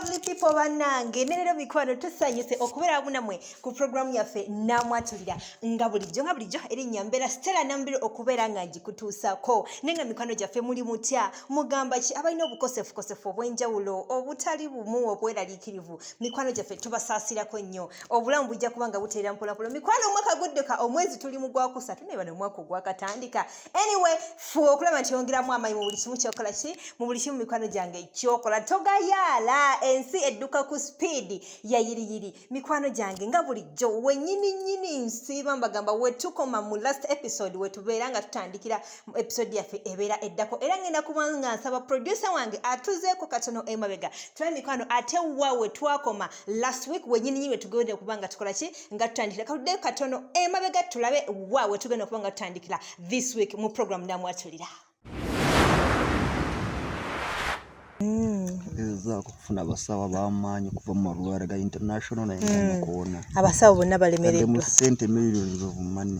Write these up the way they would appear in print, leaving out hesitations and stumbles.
Lovely people bannange, ne leero mikwano tusanyuse okubeera wamu nammwe ku programu yaffe Namwatulira. Nga bulijjo nga bulijjo, erinnya mbeera Stella Nambiro okubeera nga ngikutuusako. Naye nga mikwano gyaffe muli mutya? Mugamba ki abalina obukosefukosefu obw'enjawulo obutali bumu, obweraliikirivu? Mikwano gyaffe tubasaasirako nnyo. Obulamu bujja kuba nga buteera mpolampola. Mikwano, omwaka gudduka, omwezi tuli mu gwakusatu, naye bano omwaka ogwakatandika. Anyway, fuba okulaba nti yongeramu amaanyi mu buli kimu kyokola ki, mu buli kimu mikwano gyange kyokola. Togayaala, ensi edduka ku speed ya yiriyiri. Mikwano gyange, nga bulijjo wenyini nyini nsiiba mbagamba wetukoma mu last episode, wetubeera nga tutandikira mu episode yaffe ebeera eddako. Era ngenda kuba nga nsaba producer wange atuzeeko katono emabega tulabe mikwano ate wa wetwakoma last week, wenyini nyini wetugenda okuba nga tukola ki, nga tutandikira. Katuddeyo katono emabega tulabe wa wetugenda okuba nga tutandikira this week mu program Namwatulira. Gezaako okufuna abasawo ab'amaanyi okuva mu malwaliro ga international, naye nga nakoona. Abasawo bonna Taddemu balemereddwa. Ssente, millions of money.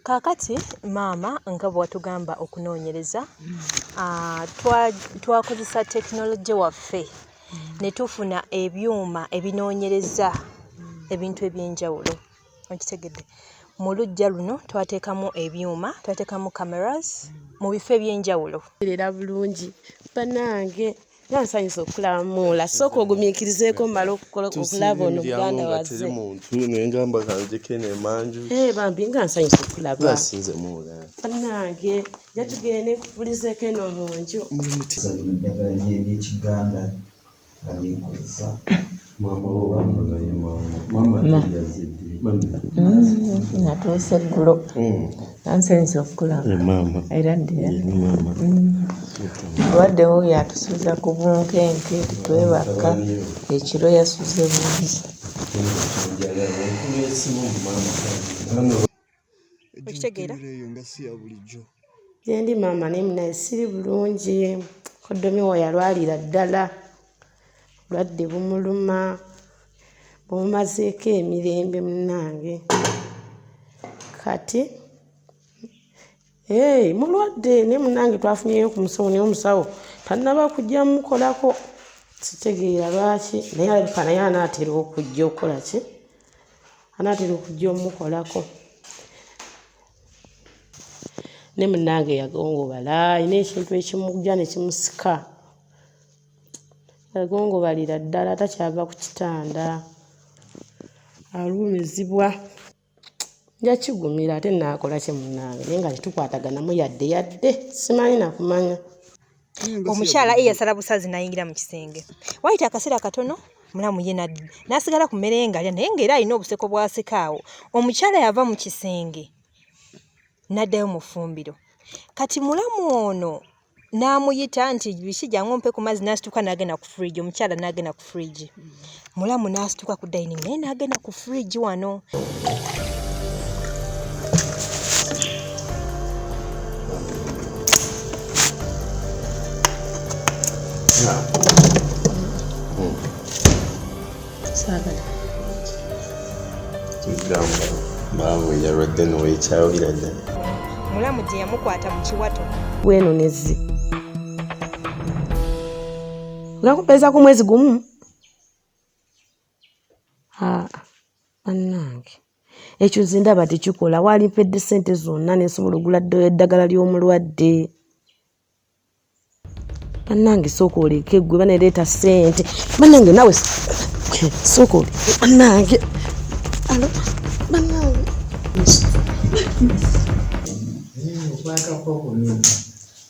Kaakati maama, nga bwe watugamba okunoonyereza, twakozesa tekinologi waffe ne tufuna ebyuma ebinoonyereza ebintu ebyenjawulo. Okitegedde? Mu luggya luno twateekamu ebyuma, twateekamu cameras mu bifo ebyenjawulo. Era bulungi bannange, nga nsanyusa okulaba Muula. Sooka ogumiikirizeeko mmale okukola okulaba ono muganda nga wazze. Teri muntu, naye ngamba kanzijeko eno emanju. Eh, bambi, nga nsanyusa okulaba. Ngasinze Muula. Bannange, ja tugende nkubulizeeko eno mu nju. Bino eddagala ly'ekiganda nga lyenkozesa. Maama wo bamulaye, maama Ma. teyazidde. Natuuse eggulo. Ansanyusa okulaba. Maama. Era ddira. Ye maama. Obadde wuuyo atusuza ku bunkenke, tetwebaka, ekiro yasuze bungi. Njagala esimu maama. Okitegeera? Eyo nga si ya bulijjo. Gyendi maama, naye munaye siri bulungi. Koddomi wo yalwalira ddala, obulwadde bumuluma, bumumazeeko emirembe munnange. Kati ee mulwadde, naye munnange twafunyeyo ku musawo, naye omusawo tannaba kujja mmukolako. Sitegeera lwaki, naye alabika naye anaatera okujja okukola ki, anaatera okujja omukolako. Ne munnange yagongobala, alina ekintu ekimujja ne kimusika. Yagongobalira ddala, takyava ku kitanda, alumizibwa. Nja kigumira, ate nnaakola ki munnange, naye nga tetukwataganamu yadde yadde, simanyi na kumanya. Omukyala ye yasala busazi n'ayingira mu kisenge. Wayita akaseera katono, mulamu ye n'asigala ku mmere ye ng'alya, naye ng'era alina obuseko bw'aseka awo. Omukyala yava mu kisenge n'addayo mu ffumbiro. Kati mulamu ono n'amuyita nti, "Biki, jangu ompe ku mazzi." N'asituka n'agenda ku fridge. Omukyala n'agenda ku fridge, mulamu n'asituka ku dining naye n'agenda ku fridge wano. Saagala. Kigamba maama yalwadde nowekyawira ddala. Mulamu gye yamukwata mu kiwato. Bwenonezi nga kumpeeza ku mwezi gumu. Aa bannange, ekyo nze ndaba tekikola. Waalimpedde ssente zonna nensobola ogula eddagala ly'omulwadde. Bannange, sooka oleke gwe banereeta ssente. Bannange, naawe sooka oleke bannange. Alo bannange. Okwatako okulungi.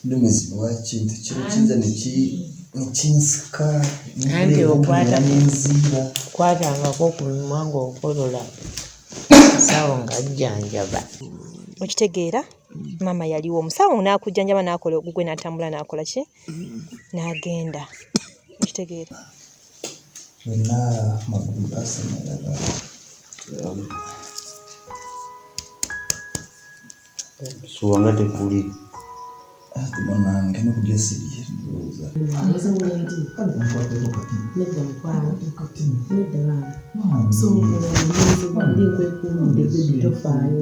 Ndumizibwa kintu kiro kiza nekinsika. Anti Nenziira. Kwatangako ku mimwa ng'okolola, musawo ng'ajjanjaba. Okitegeera? Maama yaliwo, omusawo n'akujjanjaba, n'akola ogugwe, n'atambula, n'akola ki, n'agenda. Okitegeera? Wenna amagulu gasannyalala. Suwanga tekuli. Ate munange nokujja sirye ndowooza. Kale nkwateko kati. Nedda mukwano. Kati. Nedda bambi, sooka ndi nkwekuumidde baby, tofaayo.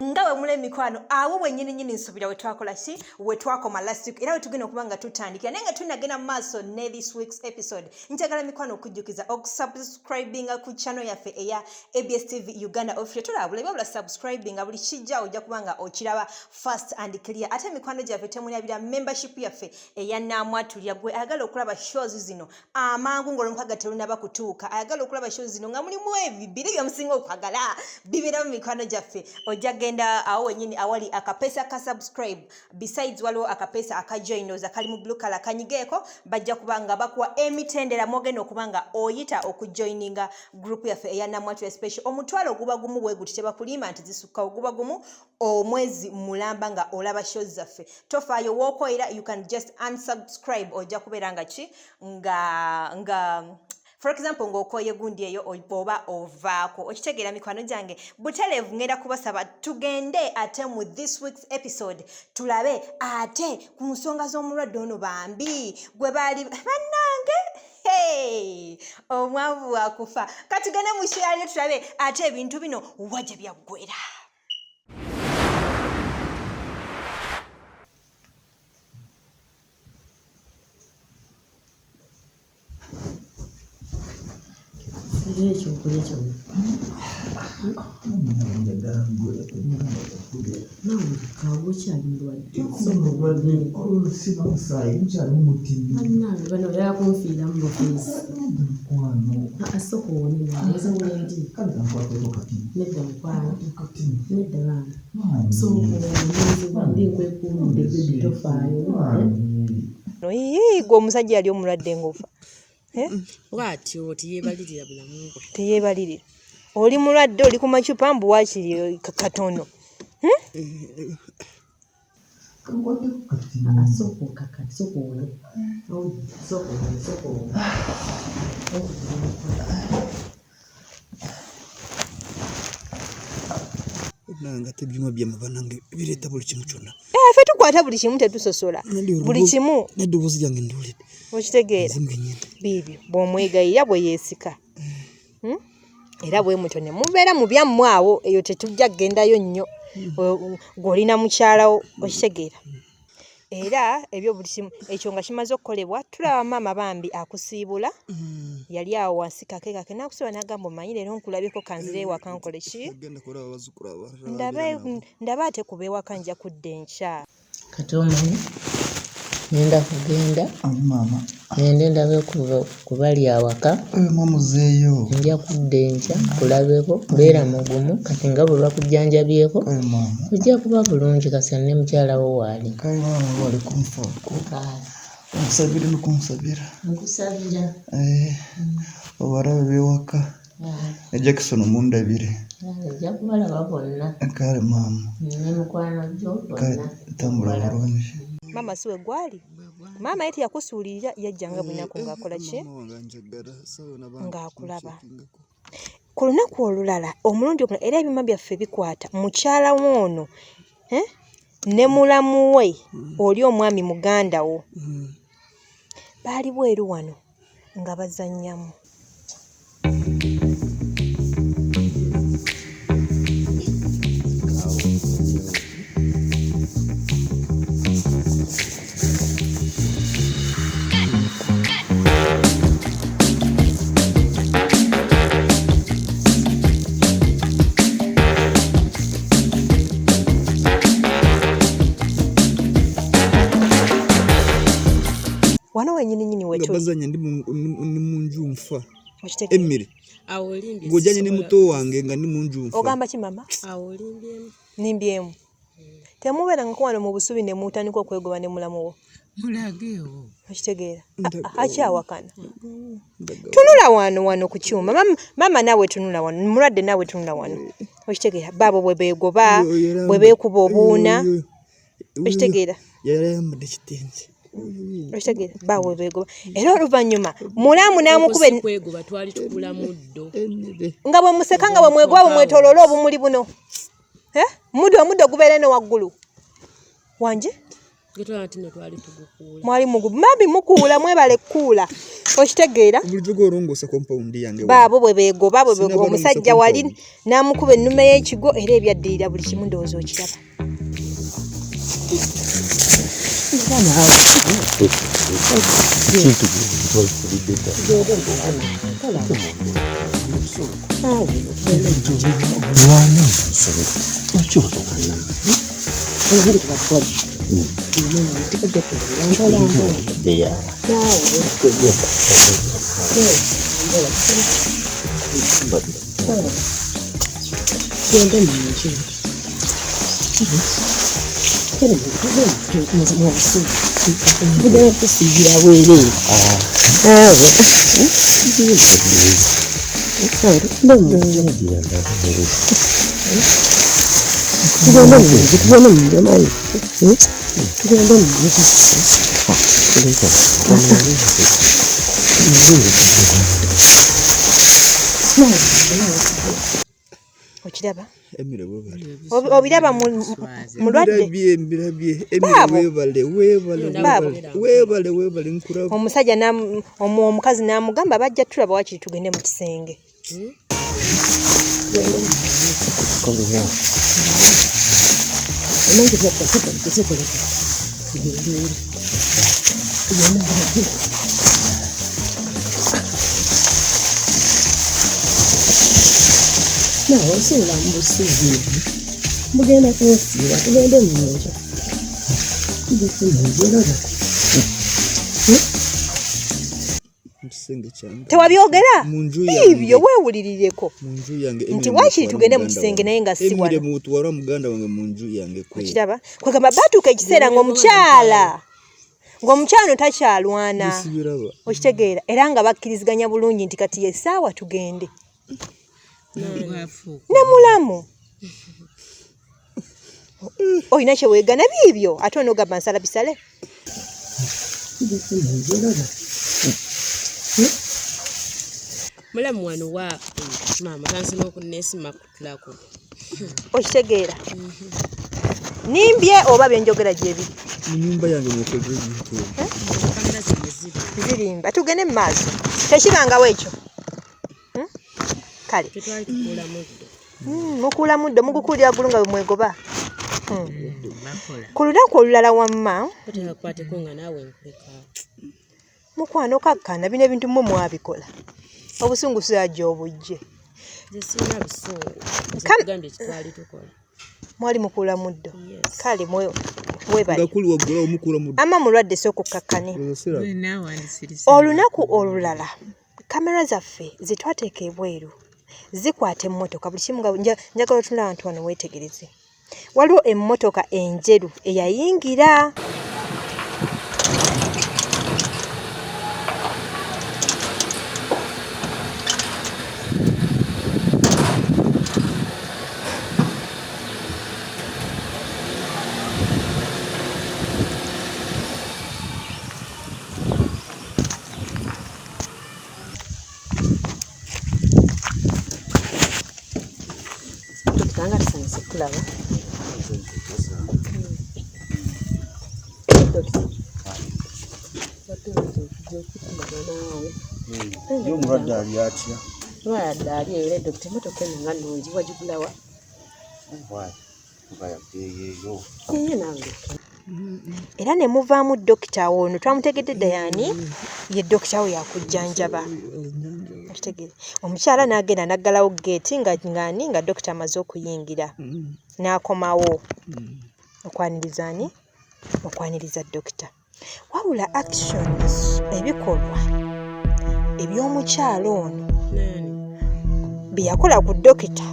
Nga bwe wemula emikwano awo wennyini nnyini nsuubira we twakola ki we twakoma last week era we tugenda okuba nga tutandikira naye nga tunagenda mu maaso ne this week's episode njagala mikwano okujjukiza okusubscribinga ku channel yaffe eya ABS TV Uganda Official. Tolabula wabula subscribinga buli kijja ojja kuba nga okiraba fast and clear. Ate mikwano gyaffe temwerabira membership yaffe eya Naamwatulira. Gwe ayagala okulaba shows zino amangu ng'olwomukaga terunaba kutuuka, ayagala okulaba shows zino nga mulimu ebibiri byemusinga okwagala bibeera mu mikwano gyaffe, ojja genda awo wennyini awali akapesa ka subscribe. Besides waliwo akapesa aka join oza kali mu blue color, kanyigeeko, bajja kuba nga bakuwa emitendera mwogenda okuba nga oyita okujoininga group yaffe eya Namwatulira Special. Omutwalo guba gumu bwe guti, tebakulimba nti zisukkawo, guba gumu omwezi mulamba nga olaba shows zaffe. Tofaayo wookoyera, you can just unsubscribe, ojja kubeera nga ki nga for example ng'okoye gundi eyo oba ovaako. Okitegeera mikwano gyange? Butereevu ngenda kubasaba tugende ate mu this week's episode tulabe ate ku nsonga z'omulwadde ono bambi gwe baali bannange. Hey, omwavu wakufa. Katugende mu kyalyo tulabe ate ebintu bino wa gye byaggwera. Era ekyokulya kyonna. Naawe kaaba okyali mulwadde. Olusiba musaayi mukyalimu mutini. Bannange bano oyagala kunfiiramu bufiisi. Mukwano. Aa, sooka owone nange, nze wendi. Kale kankwateko katini. Nedda mukwano. Katini. Nedda baana. Sooka owone, nze wendi nkwekuumidde baby, tofaayo. Ii, gwe omusajja yali omulwadde ng'ofa. Bw'atyo teyeebalirira bulamu bwe. Teyeebalirira. Oli mulwadde, oli ku macupa mbu waakiri katono. Kankwateko katini. Aa, sooka okkakkane, sooka owone. Owulidde, sooka owone, sooka owone. Owulidde mukwano. Nange ate ebyuma byammwe bannange bireeta buli kimu kyonna. Eh, ffe tukwata buli kimu, tetusosola. Buli kimu. N'eddoboozi lyange ndiwulidde. Okitegeera? Nze mwennyini. Biibyo bw'omwegayirira bwe yeesika. Era bwe mutyo ne mubeera mu byammwe awo, eyo tetujja kugendayo nnyo. Gw'olina mukyalawo, okitegeera? Era ebyo buli kimu ekyo nga kimaze okukolebwa, tulaba maama bambi akusiibula. Yali awo wansi kake kake n'akusiibula n'agamba omanyi leero nkulabyeko kanzire ewaka nkole ki? Genda kulaba bazzukulu abalala. Ndabe ate kuba ewaka nja kudda enkya. Kati omanyi ngenda kugenda. Maama. Ngende ndabe ku bali awaka. Mwamuzeeyo. Nja kudda enkya nkulabeko, mbeera mugumu kati nga bwe bakujjanjabyeko Maama. ojja kuba bulungi kasita ne mukyala wo waali. Kale maama wali kunfaako. Kale. Omusabire n'okunsabira. Nkusabira. Abawala b'ewaka. Ne Jackson mundabire. Ojja kubalaba bonna. Kale maama. Ne mukwano gyo Kale bonna. tambula bulungi. Maama si we gwali? Maama ye teyakusuulirira, yajjanga buli lunaku ng'akola ki? Ng'akulaba. Ku lunaku olulala, omulundi omulala, era ebyuma byaffe bikwata mukyala wo ono ne mulamu we oli omwami muganda wo. Baali bweru wano nga bazannyamu. Wano wennyini nnyini Nga wetuli. bazannya ndi mu nju nfa. Okitegeera? Emmere. Awo olimbye. Ng'ojjanye ne muto wange nga ndi mu nju nfa. Ogamba ki maama? Awo olimbyemu. Nimbyemu. Temubeerangako wano mu busubi ne mutandika okwegoba ne mulamu wo. Mulageewo. Okitegeera? Akyawakana. Tunula wano ku kyuma. Maama naawe tunula wano. Mulwadde naawe tunula wano. Okitegeera? Baabo bwe beegoba, bwe beekuba obuuna. Okitegeera? Yali ayambadde ekitengi. Okitegeera? Baabo bwe beegoba. Era oluvannyuma mulamu n'amukuba Kwegoba twali tukula muddo. Nga bwe museka nga bwe mwegoba bwe mwetooloola obumuli buno. Muddo gubeera eno waggulu. Wanje? Getwala nti nno twali tugukuula. Mwali mugu. Mami mukuula, mwebale kukuula. Okitegeera? Bulijjo gw'olongoosa compound yange. Baabo bwe beegoba bwe beegoba Sinaba omusajja longoosa wali compound. n'amukuba ennume y'ekigo era ebyaddirira buli kimu ndowooza okiraba. Kintu twakubidde dda. Lwana nsobe. Lwaki otugana? Tugenda kusiigira bwereere. Naawe. Tugende mu nju, tugende mu nju omanyi. Tugende mu nju. Okiraba? Emire webale. Obiraba mulwadde? Mbirabye, mbirabye. Emire Baabo. webale, webale, Baabo. webale. Webale, webale nkulaba. Omusajja omukazi n'amugamba bajja tulaba wakiri tugende mu kisenge. Naawe osinga mu busubi. Mugenda kunsiiba, tugende mu nju. Tugende mu nju olaba. Mu kisenge kyange. Tewabyogera? Mu nju yange. Ebyo weewulirireko. Mu nju yange. Nti Emire waakiri mutwala tugende mu muganda kisenge wange. naye nga si Emire wano. mutwala muganda wange mu nju yange kwe. Okiraba? Kwegamba baatuuka ekiseera ng'omukyala ono takyalwana. Sibiraba. Okitegeera? Era nga bakkiriziganya bulungi nti kati y'essaawa tugende. Ne mulamu. Olina kye weegana biibyo ate onoogamba nsala bisale. Mulamu wano wa maama tansi n'okunneesima kutulako. Okitegeera? Nimbye oba bye njogera gye biri? Mu nnyumba yange mwokolera ebintu ebyo. Kamera zino ziri. Zirimba. Tugende mu maaso. Tekibangawo ekyo. Kale. Tetwali tukuula muddo. Mukuula muddo mugukuulira waggulu nga bwe mwegoba. Ku lunaku olulala wamma Otekakwateko nga naawe nkuleka. mukwano kakkana bino ebintu mmwe mwabikola. Obusungu si ajja obujje. Nze sirina busungu. Nze nkugambye kitwali tukola. Mwali mukuula muddo. Yes. Kale weebale. Nga kuli waggulu awo mukuula muddo. Ama mulwadde sooka okkakkane. Olwo siraba. Olunaku olulala kamera zaffe ze twateeka ebweru zikwata emmotoka buli kimu nga njagala otunula abantu wano weetegereze. Waliwo emmotoka enjeru eyayingira. Dokita nga tusanyuse kulaba. Ye omulwadde ali atya? Omulwadde ali eyo era dokita emmotoka eno nga nnungi wagigula wa? Nga yabbeeyi eyo. Ye nange. Era ne muvaamu dokita ono twamutegedde dda yaani ye dokita we yakujjanjaba. Okitegeera? Omukyala n'agenda n'aggalawo geeti nga ng'ani nga dokita amaze okuyingira. N'akomawo. Okwaniriza ani? Okwaniriza dokita. Wabula actions ebikolwa eby'omukyala ono Nani? bye yakola ku dokita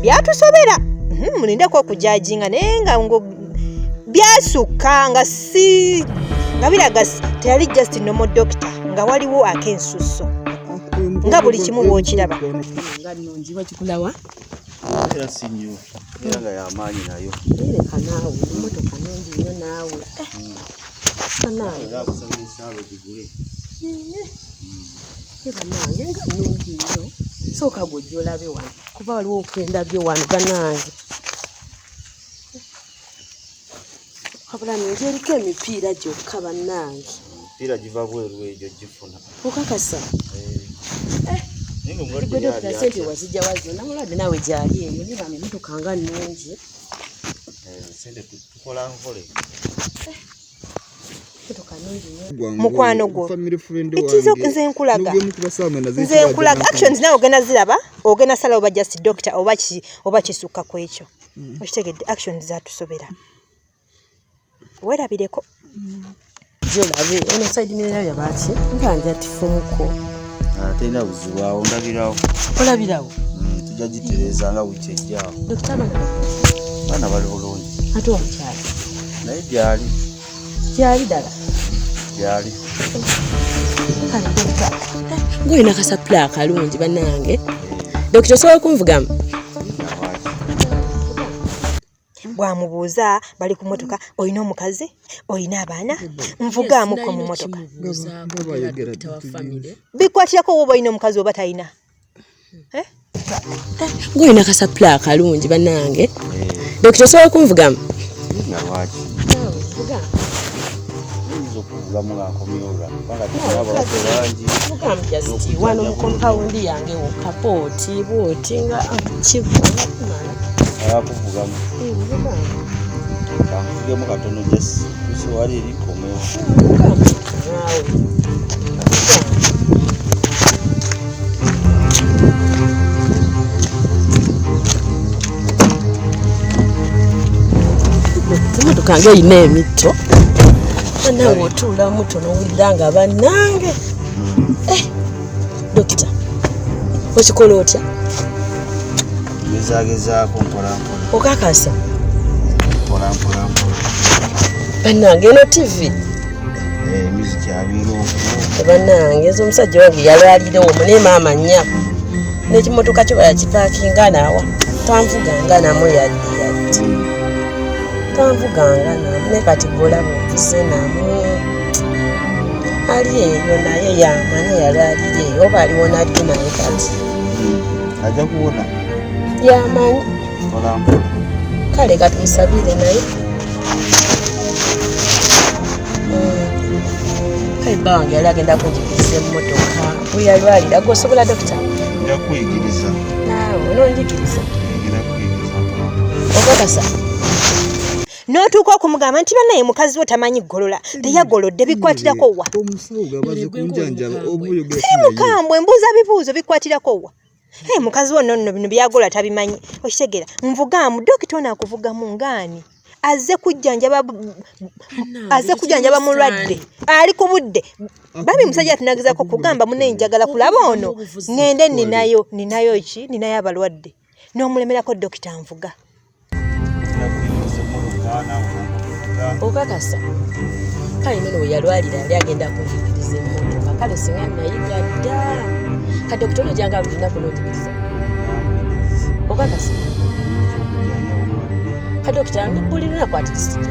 byatusobera. Mulindeko okujajinga naye nga byasukka nga si nga biraga teyali just normal doctor nga waliwo ak'ensusso nga buli kimu bw'okiraba. Nga nnungi wagigula wa? Era si nnyo. Era nga y'amaanyi nayo. Ereka naawe emmotoka nnungi nnyo naawe. Bannange. Era akusabira essaala ogigule. Ye bannange nga nnungi nnyo. Sooka gw'ojja olabe wano kuba waliwo okwendabye wano bannange. Wabula nnungi eriko emipiira gyokka bannange. Emipiira giva bweru egyo gifuna. Okakasa? Eh. Naye ng'omulwadde Gwe ye dokita, ali sente atya? wazijja wazo? Namulwadde naawe gyali eyo, naye bambi emmotoka nga nnungi. Eh, sente tukola nkole. Emmotoka nnungi nnyo. Mukwano gwo. Family friend It is wange. nze nkulaga. N'ogemu ku basawo nga naze Nze nkibaza nkulaga nange. actions, nawe ogenda ziraba, ogenda salawo oba just doctor oba ki oba kisukka ku ekyo. Okitegedde? Actions zatusobera, weerabireko. Gyolabe eno side mirror yabaki nga njatifumuko. Ah, terina buzibu awo, ndabirawo. Olabirawo? Tujja gitereeza nga wiiki ejjaawo. Dokita, abaana? Abaana bali bulungi. Ate omukyala? Naye gyali. Gyali ddala? Gyali. Kale dokita, ng'olina kasapula akalungi bannange. Dokita, osobola okunvugamu? Bwamubuuza bali ku motoka, olina omukazi, olina abaana, nvugaamuko mu motoka. Nga bayogera bintu. Bikwatirako woba olina omukazi oba talina. Eh? Ng'olina kasapula akalungi bannange. Dokita, osobola okunvugamu? Nga lwaki? Nyinza okuvugamu nga nkomyewo, kubanga tulina abalwadde bangi. Vugamu just wano mu kompawundi yange wokka, booti booti nga kivuga kumala. Ala kuvugamu? Vugamu. Kanvugemu katono, just tuuse wali eri nkomewo. Vugamu naawe. Vugamu. Emotoka nga erina emitto bannange, otuula muto nowulira nga bannange. Eh, dokita, okikola otya? Ngezaagezaako mpola mpola. Okakasa? Mpola mpola mpola. Bannange, eno TV. Eh, music abeera okwo. Bannange, eza omusajja wange yalwalira omwo, naye maama nnya n'ekimotoka kyo bayakipaakinga naawa, tanvuganga namu yadde yadde, tanvuganga namu. Naye kati golaba onvuze namu, ali eyo naye yamanyi yalwalira eyo oba aliwona ddi, naye kati Ajja kuwona. Yamanyi. Mpola mpola. Kale katumusabire naye. Kale bba wange yali agenda kunjigiriza emmotoka bwe yalwalira. Gwe osobola, dokita? Nja kuyigiriza. Naawe ononjigiriza? Ngenda kuyigiriza mpola mpola. Okakasa? N'otuuka okumugamba nti bannaye mukazi wo tamanyi golola, teyagolodde, bikwatirako wa? Omusawo gwabaze kunjanjaba oba oyogera Si mukambwe, mbuuza bibuuzo, bikwatirako wa? Hey, mukazi wo nno nno bino byagola tabimanyi. Okitegeera? Nvugaamu. Dokita ono akuvugamu ngaani azze kujjanjaba, azze kujjanjaba mulwadde ali ku budde. Bambi musajja, tunagezako kugamba munaye njagala kulaba ono, ŋŋende ninayo, ninayo ki, ninayo abalwadde, n'omulemerako. Dokita, nvuga. Nja kuyigiriza emmotoka naawe nakuvuga. Okakasa? Kale nono we yalwalira yali agenda kunjigiriza emmotoka. Kale singa nayiga dda. Kati dokita, onojjanga buli lunaku nonjigiriza? Okakasa? Okujjanjaba omulwadde. Kati dokita, buli lunaku at least jangu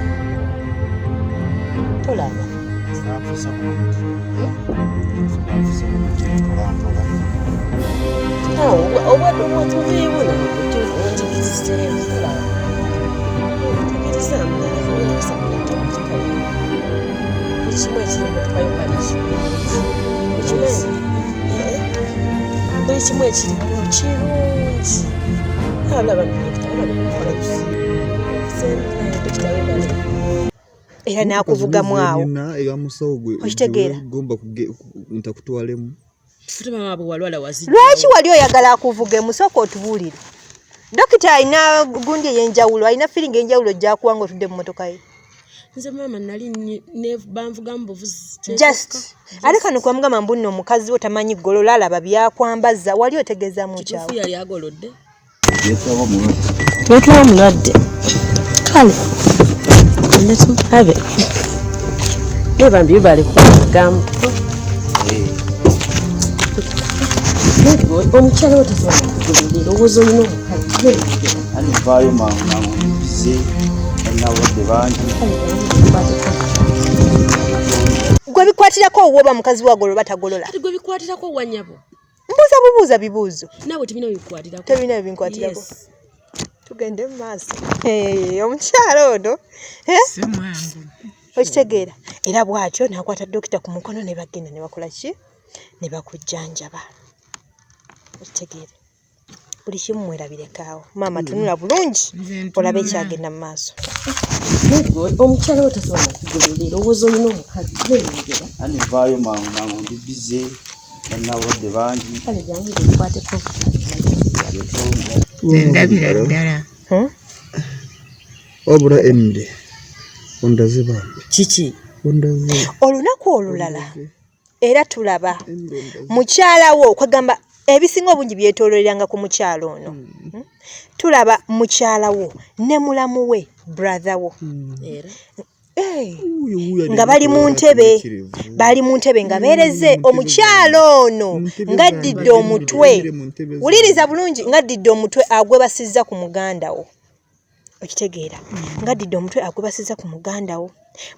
tolaba. Nfuuse bulungi. Nfuuse bulungi mpola mpola. Obwadde obwotuveewo nawe onjigirizeemu, tolaba, njigirizaamu naye. Buli kimu ekiri mumotoka yo kale kirungi, okimanyi? Eh, buli kimu ekirimu kirungi. Alaba dokita. Dokita, webale. Era n'akuvugamu awo. Eya musawo gwe. Okitegeera? Gomba ntakutwalemu. Ate mama bwe walwala wazijja? Lwaki wali oyagala akuvugemu? Sooka otubuulire. Dokita alina gundi ey'enjawulo, alina feeling ey'enjawulo gyakuwa nga otudde mu motoka ye. Nze maama nali banvugamu buvuzi. Just ate kano kwamugamba mbu nno omukazi wo tamanyi golola, alaba byakwambaza, wali otegeezaamu kyawo? Kituufu, yali agolodde. Yeetwaba omulwadde. Twetwala omulwadde. Kale ende tumulabe, naye bambi bibale kugamu. Omukyala wo tasobola kugoberera, olowooza olina omukazi. Ani nvaayo mangu mangu, bize, balina abalwadde bangi. Gwe bikwatirako owwo oba mukazi wo agolola oba tagolola? Kati gwe bikwatirako wanyabo? Mbuuza bubuuza bibuuzo. Naawe tebina bikwatirako. Tebina bibinkwatiraku. Yes. Tugende mu maaso. Hey, omukyala ono, eh? Si mwangu. Okitegeera? Era bw'atyo n'akwata dokita ku mukono ne bagenda ne bakola ki? Ne bakujjanjaba. Okitegeera? Buli kimu mwerabireko awo. Maama tunula bulungi olabe ekyagenda mu maaso. Omukyala we tasobola kugoberera, olowooza olina omukazi neyongera. Ani nvaayo mangu mangu, ndi bize, bannabulwadde bangi. Kale jangu nkwateko. Nze ndabira ddala. Wabula Emily, ondaze bambi. Kiki? Ondaze. Olunaku olulala era tulaba mukyala wo, kwegamba ebisinga obungi byetoololeranga ku mukyala ono. Tulaba mukyala wo ne mulamu we, brother wo. Era Nga bali mu ntebe, bali mu ntebe nga beereze omukyala ono ng'addidde omutwe. Wuliriza bulungi, ng'addidde omutwe agwebasizza ku muganda wo. Okitegeera? Ng'addidde omutwe agwebasizza ku muganda wo,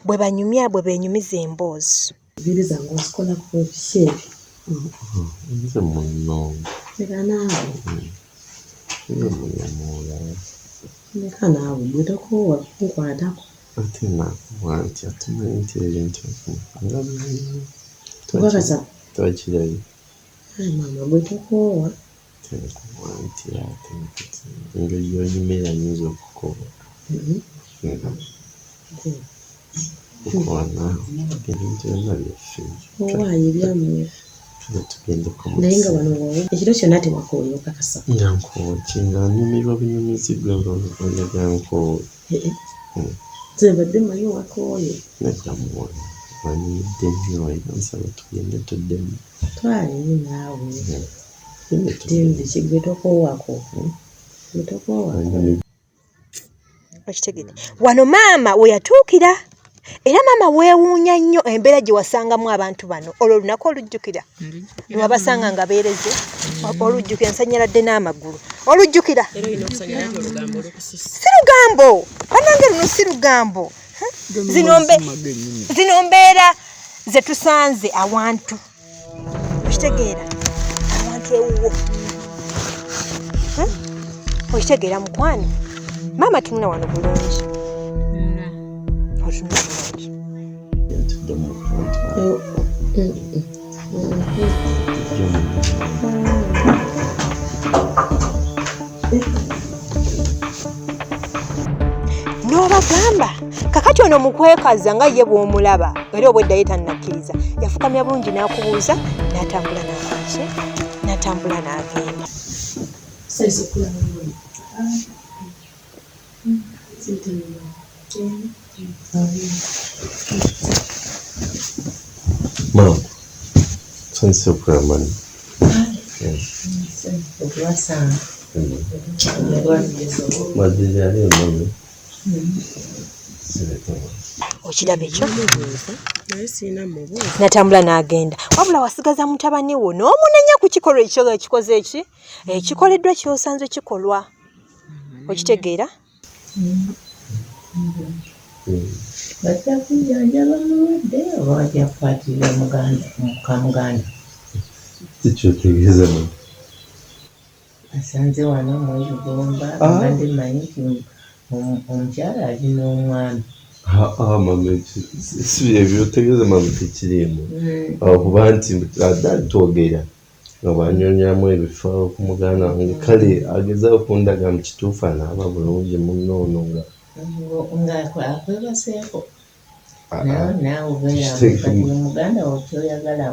bwe banyumya, bwe beenyumiza emboozi. Enviiri zange ozikolako biki ebyo? Nze muno. Leka naawe. Nze muno muwala. Leka naawe, gwe tokoowa kunkwatako. Ate nakuwa ntya? Tumanyi nti ebintu nga Okakasa? twakirabye. Ayi maama, gwe tokoowa. Tenkuwa ntya ate kati engeri gy'onyumira nyinza okukowa. Kukwana ebintu byonna byaffe. Owaaye byammwe. Kale tugendeko mu Naye nga kisenge. wano wowe ekiro kyonna tewakooye, okakasa? Nga nkoowe ki? Nga nyumirwa bunyumizi, gwe oyagala nkoowe? Nze mbadde mmanyi wakooye. Nedda muwala, wanyumidde nnyo era nsaba tugende tuddemu. Twaleyo naawe. Tugende tuddemu. Tindi gwe tokoowako, gwe tokoowako. Wanyumidde. Okitegedde? Wano maama we yatuukira, era maama weewuunya nnyo embeera gye wasangamu abantu bano olwo olunaku. Olujjukira lwewabasanga nga beereze? Olujjukira? Nsannyaladde n'amagulu. Olujjukira? Era olina okusanyala nti olugambo olukususse. Si lugambo, bannange, luno si lugambo. Zino mbeera ze tusanze awantu. Okitegeera? Awantu ewuwo. Okitegeera mukwano? Maama tunula wano bulungi, otunula bulungi. Tuddemu okuntwala. N'obagamba kakati ono mukwekaza nga ye bw'omulaba, era obwedda ye tannakkiriza, yafukamya bulungi n'akubuuza, n'atambula n'akolaki, n'atambula n'agenda. Sayisa okulaba mwana. Maama, nsanyuse okulaba mami. Okubasanga. Madde yali mami. Sireka. Okiraba ekyo? Naye sirina mubuuza. Natambula n'agenda, wabula wasigaza mutabani wo n'omunenya ku kikolwa ekyo ekikoze eki ekikoleddwa kyosanze kikolwa. Okitegeera? Bajja kujjanjaba mulwadde oba bajja kukwatirira muganda mukamuganda? Kikyotegeeza mami? Asanze wano mwegomba. Ah. Mbadde mmanyi nti omukyala ali n'omwami. Aa mami, si ebyo otegeeza mami, tekiriimu. Okuba nti adde twogera nga bwanyonyamu ebifo ku muganda wange, kale agezaako okundaga mu kituufu anaaba bulungi munno ono nga Nga akwebaseeko. Ah, Nawe ah. naawe obeera Kitegeeza- kati omuganda wo kyoyagala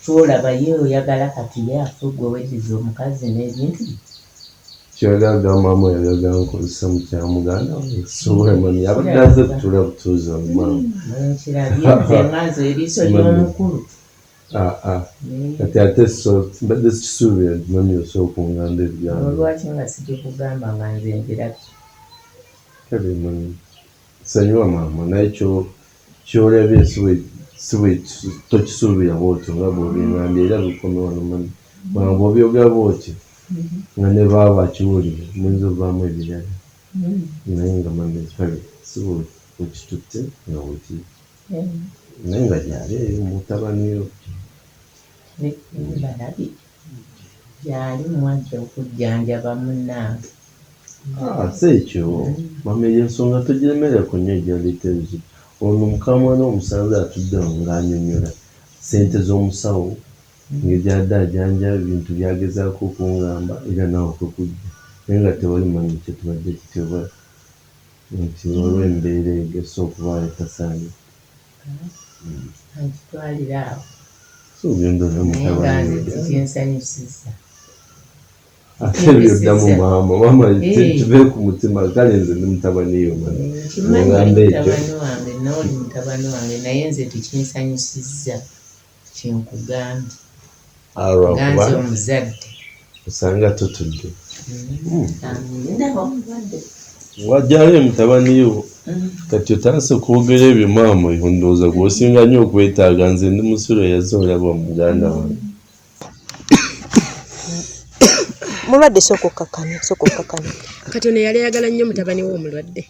kyolaba ye oyagala kati ye afe gwe weddiza omukazi n'ebintu bye. Kyoyagala gamba maama, oyagala nkozesa mukyala muganda wange? Sobola mami, abadde aze kutuula butuuzi awo maama. Nkirabye nze nga nze eriiso ly'omukulu. Ah, ah. Kati ate so mbadde sikisuubira nti mami osobola okungamba ebigambo. Olwaki nga sigikugamba nga nze mbirabye? Kale mami, nsonyiwa maama, naye kyolabye si bwe tokisuubira bwotyo nga bw'obingambye, era bikome wano mami, kubanga bw'obyogera bwotyo nga ne baaba akiwulire muyinza ovaamu ebirala, naye nga mami kale si bwekitutte nga bwekiri, naye nga gyali eyo mutabani yo. Balabi gyali mwajja okujjanjaba munnange. Ah, si ekyo mama, eyo ensonga togiremerako nnyo, egyaleeta ebizibu. Ono mukamwana omusanze atudde awo ng'anyonyola ssente z'omusawo engeri gy'adde ajanja ebintu by'agezaako okungamba era naawe kwe kujja naye nga tewali manyi kye tubadde kityo oba nti waliwo embeera egesa okuba etasaanye. Ankitwalire awo. So ogenda olaba Naye nga mutabani nze we. tekinsanyusizza. Ate byoddamu maama, maama Eh. kive ku mutima kale nze ndi mutabani yo maama. Nkimanyi oli Ngamba ekyo. mutabani wange n'oli mutabani wange naye nze tekinsanyusizza kyenkugambye. Ah, Nga lwakuba nze omuzadde. osanga totudde. Ndaba omulwadde. Wajjayo mutabani yo kati otandise okwogera ebyo maama oyo ndowooza gw'osinga nnyo okwetaaga nze ndi musulo eyazze olaba muganda wange. Mulwadde sooka okkakkane, sooka okkakkane. Kati ono yali ayagala nnyo mutabani we omulwadde.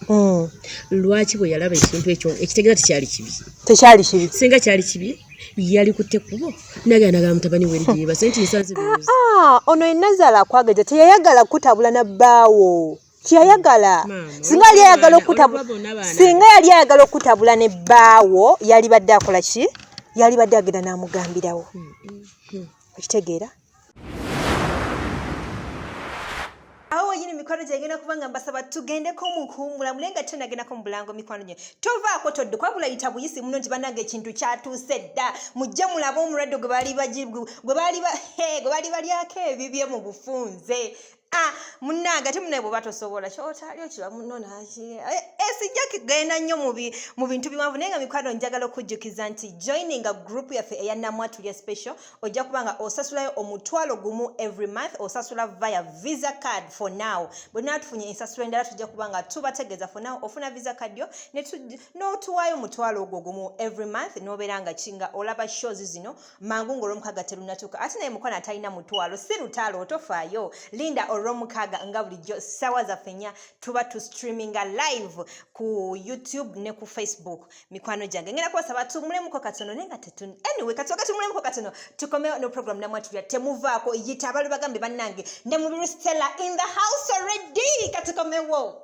Lwaki bwe yalaba ekintu ekyo ekitegeeza tekyali kibi? Tekyali kibi. Singa kyali kibi yali kutte kkubo nagenda nagamba mutabani we eri gye yeebase nti nsanze birowoozo. Ah, ono yennazaala akwagaza teyayagala kutabula na bbaawo. Teyayagala. Maama, Singa yali ayagala okutabula olw'abaana bonna baana. singa yali ayagala okutabula ne bbaawo yalibadde akola ki? Yalibadde agenda n'amugambirawo. Okitegeera? Awo wenyini mikwano gyange ngenda kuba nga mbasaba tugendeko mu kuwummulamu naye nga tenagendako mu bulango mikwano gyange tovaako todde kwabula yita buyisi muno nti bannange ekintu kyatuuse dda mujje mulabe omulwadde gwe baali bagi- gwe baali ba- he, gwe baali balyako ebibye mu bufunze. Ah, munnange ate munnaye bw'oba tosobola ky'otaali okiba munno naki sijja kugenda nnyo mu bintu biwanvu naye nga mikwano njagala okujjukiza nti joininga group yaffe eya Namwatulya Special ojja kuba nga osasulayo 10,000 every month osasula via Visa card for now. Bwe tunaatufunye ensasula endala tujja kuba nga tubategeeza. For now ofuna Visa card yo n'otuwaayo 10,000 every month n'obeera nga ki nga olaba shows zino mangu ng'olwomukaaga terunatuuka. Ate naye mukwano atalina mutwalo si lutalo otofaayo linda olwomukaaga nga bulijjo ssaawa zaffe 4 tuba tu streaminga live ku YouTube ne ku Facebook. Mikwano gyange ngenda kubasaba tumulemuko katono naye nga tetu anyway kasooka tumulemuko katono tukomewo no program Namwatulya temuvaako yita abalu bagambe bannange Namubiru Stella in the house already katukomewo.